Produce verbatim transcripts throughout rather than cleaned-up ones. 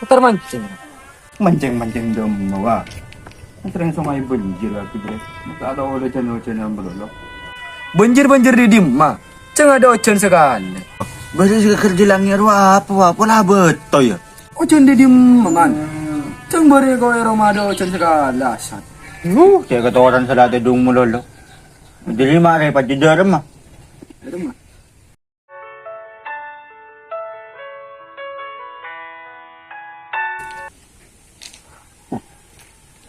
Entar mancèng. Mancèng-mancèng dâmma, wa. Kan sèrèng songay bânjir lagi, Bre. Masa adâ' ollè jân-ojânan malolo. Bânjir-bânjir è dimma? Cèng adâ' ojân sakalè. Bâdâ sè kerja langit, wa, apa, wa? Pola bâto, ya? Ojân è dimma, Man? Cèng bâri' ko è roma adâ' ojân sakalè, asat. Yuh, cè' katoran sala tèdung malolo. Jadi mare pajudar, mah. Aduh, Ma.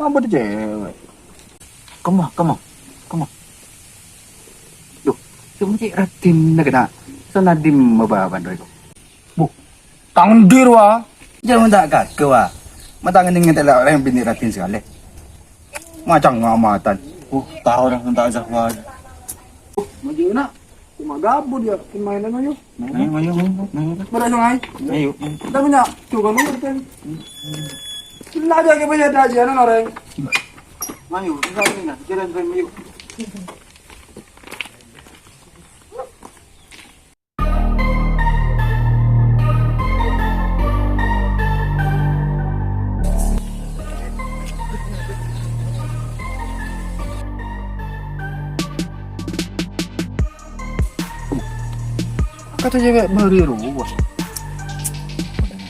Ampon cewek. Kemma, kemma, kemma. Duh, cuma cek Raden na kena. Sonadim mababan doy. Bu, tangan dir wa. Jangan tak kagak wa. Matang ini ngetel orang bini Raden sekali. Macam ngamatan. Uh, tahu dah tak usah wa. Maju nak. Cuma gabut ya, pemainannya yuk. Ayo, ayo, ayo, ayo. Pada sungai. Ayo. Kita punya juga nomor kan. Lah aja kita punya aja orang. Ayo, kita ini nah, jalan jalan ayo. Kata cewek beri ruwet.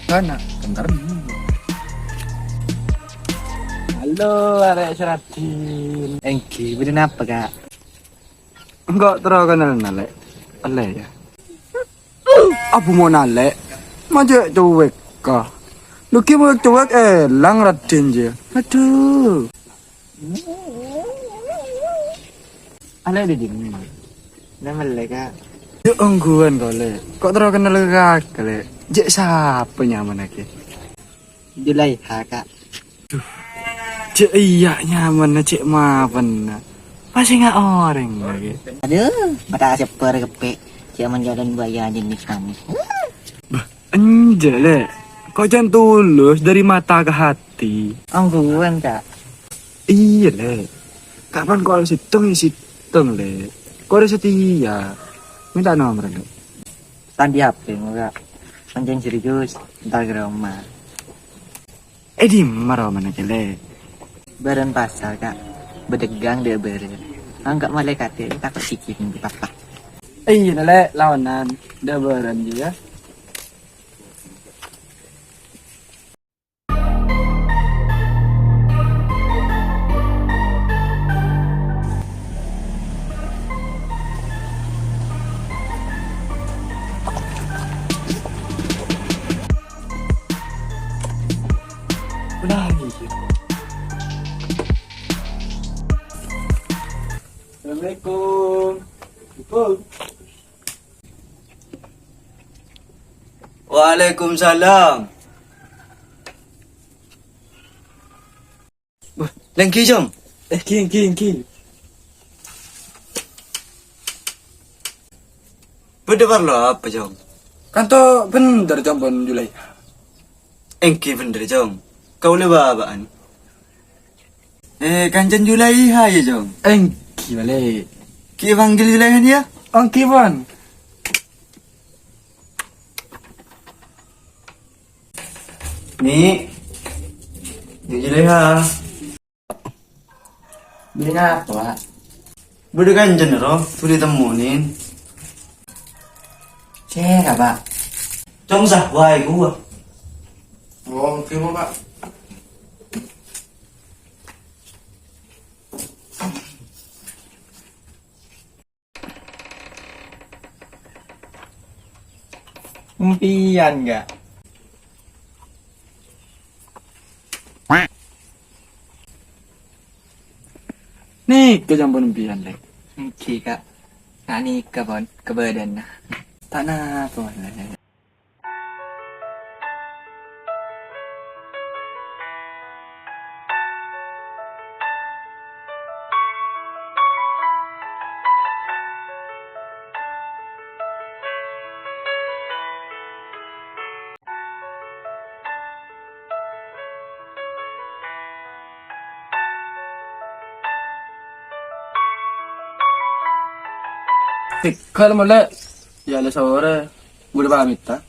Kana kengker. Halo, arek Seradin. Enggi, beri napa, Kak? Engko' terro kenal nalek. Pele ya. Abu mau nalek. Majak cuek ka. Luki mau cuek elang Raden je. Aduh. Ale di dini. Namelle, Kak. Yuk ongguan kau, Le. Kok terro kenal ke kakak, Le? Jek siapa nyaman lagi? Julaiha, Kak. Duh, cek iya nyaman, cek mapan. Masih nggak orang lagi. Aduh, mata sepper kepe. Cek menjalan buaya jenis manis. Bah, enje, Le. Kok jangan tulus dari mata ke hati. Ongguan, Kak. Iya, Le. Kapan kau sitong ya sitong, Le. Kau udah setia. Minta nomor, Le. Tadi H P mo, Kak. Pancen serius, entar ke rumah. Eh, di maro mana kele? Bârân pasar, Kak. Bedegang deh bârân. Angkat malaikat ya, takut siki minggu papa. Eh, iya, Le, lawanan. Deh bârân juga. Assalamualaikum. Waalaikumsalam. Wah, lenggi, Jong. Eh, ki, ki, ki. Bâdâ parlo apa, Jong? Kanto bhender, Jong, pon Julaiha. Enggi bhender, Jong. Kaulâ bâbâ'ân. Eh, kancèn Julaiha ya, Jong? Enggi, bâli. Ki panggil Julaiha ya? Enggi, pon. Ni. Ni Julaiha. Bâli napa, Pak? Bâdâ kancèn, ro, bâdâ temmonin. Sèra, Pak? Cong sah wae gua. Oh, oke, Pak. Empiyan, Kak. Nèka sampon empiyan, Lè'. Èngghi, Kak. Sanika, pon, kabâdâ'ânna. Ta' napa, Lè'. Tegal mole, ya le sore, gue pamit ta.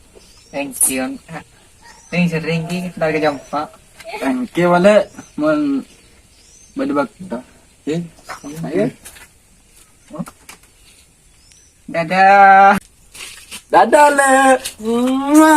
Thank you. Sering-sering ki kita ke jumpa. Engke wale mon bade bakta. Eh, ayo. Dadah. Dadah, Le. Mua.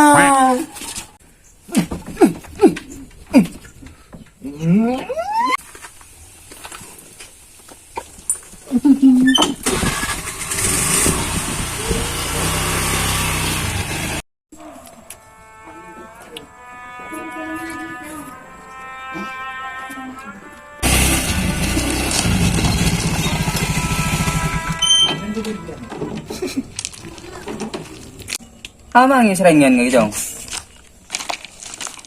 Apa nangis rengngan gitu, Jong?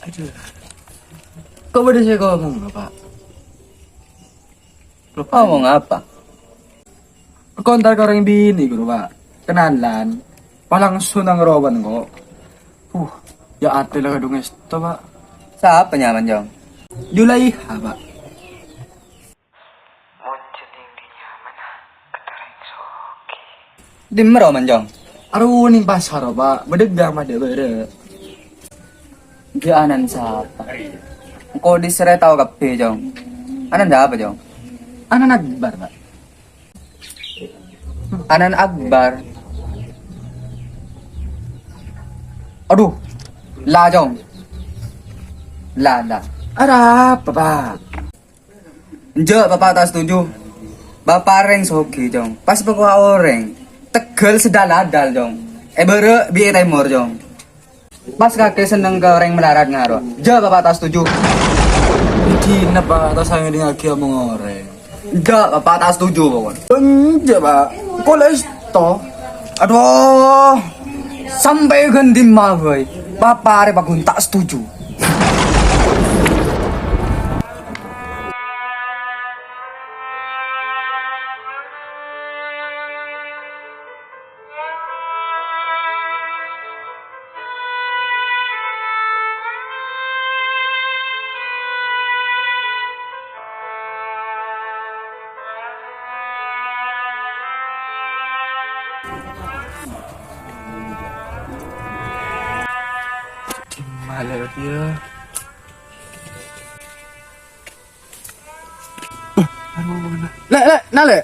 Aduh. Kok bade sè ngomong, Pak? Ngomong apa? Engko' entar ka orèng binè', Ghuru, Pak. Kenalan. Pas langsung nang rowan kok. Uh, ya atè la kadhung èsto, Pak. Sapa nyamana, Jong? Julaiha, Pak. Mon jhâ' nèng dhimma nyamana, èntar rèng soghi. Dhimma rowa, Jong? Arowa nèng pasar, Pak. Bâdâ ghâ' bâdâ. Jhâ' ana'na sapa? Engko' dhisarè tao kabbhi, Jong. Ana'na sapa, Jong? Ana'na Akbar, Pak. Ana'na Akbar. Aduh. La, Jong. La, la. Arapa, Pak? Enjâ', Bapa' ta' setuju. Bapa' rèng soghi, Jong. Pas pakowa orèng. Tegghâl sè dâl-adâl, Jong. È bârâ' bi' è tèmor, Jong. Pas kakè senneng ka orèng malarat ngaro. Jhâ', Bapa' ta' setuju. Dinah, Pak, ta' sangèdingngaghi omong orèng. Enjâ', Bapa' ta' setuju, pokokna. Enjâ', Pak. Engko' la èsto. Aduh. Sampè' ghân dhimma bhâi. Bapa' arè paggun ta' setuju. Malah dia. Lè', Lè', na, Lè'.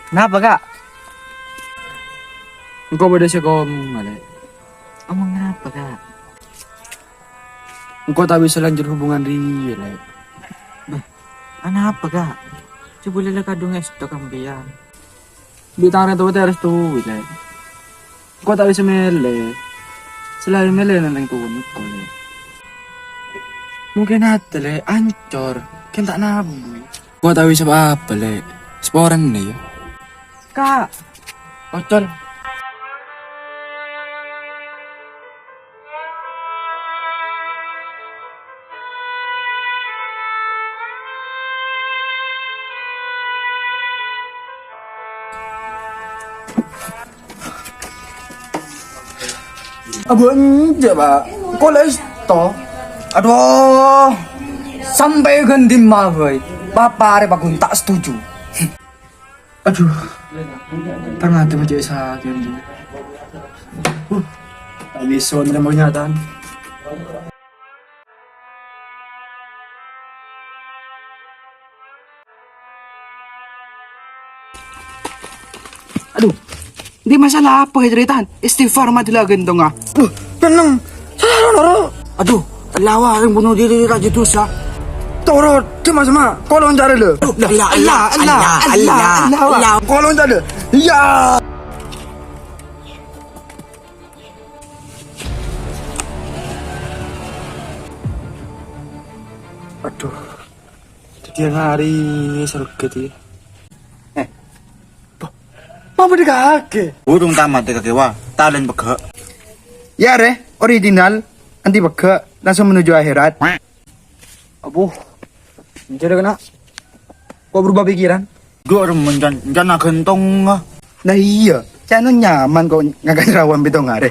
Napa, Kak? Engko' bâdâ sè ngomong, Lè'. Omong apa, Kak? Engko' ta' bisa lanjut hubungan rèya, Lè'. Bâh, anapa, Kak? Coba lè la kadhung èsto ka sampèyan. Bi' tang rèng towa ta' arèstowè, Lè'. Engko' ta' bisa mèlè. Sè laèn mèlè neng rèng towa engko', Lè'. Mungkin atè, Lè', ancor. Kèng ta' nabu. Engko' ta' bisa pa-apa, Lè'. Saporana, yâ. Kak. Ocol. Abâ' enjâ', Pak. Engko' la èsto. Aduh. Sampè' ghân dhimma bhâi. Bapa' arè paggun ta' setuju. Aduh. Tang atè ma' cè' sakèt, anjing. Uh. Ta' bisa narèma kenyataan. Aduh, di masalah apa ya ceritaan? Istighfar mati lagi dong, ah. Duh, tenang. Salah, Noro. Aduh, lawa yang bunuh diri raja dosa. Toro, cuma sama. Kolong cari le. Aduh, Allah, Allah, Allah, Allah, Allah, Allah, Allah. Kolong cari. Ya. Aduh. Dhâddhiyân arè sowarghâ, yâ. Eh. Bâh, mapa dâ' kakè? Urung tamat dâ' kakè, wah, talèn pegghâ'. Yâ, rè, original, anti pegghâ', langsung menuju akhirat. Abuh, enjâ' dâ' kèna'. Kok berubah pikiran? Dhu, remen can, can aghântong, ah. Nah, iyâ, can nyaman kok ngakan rawan bidong arè.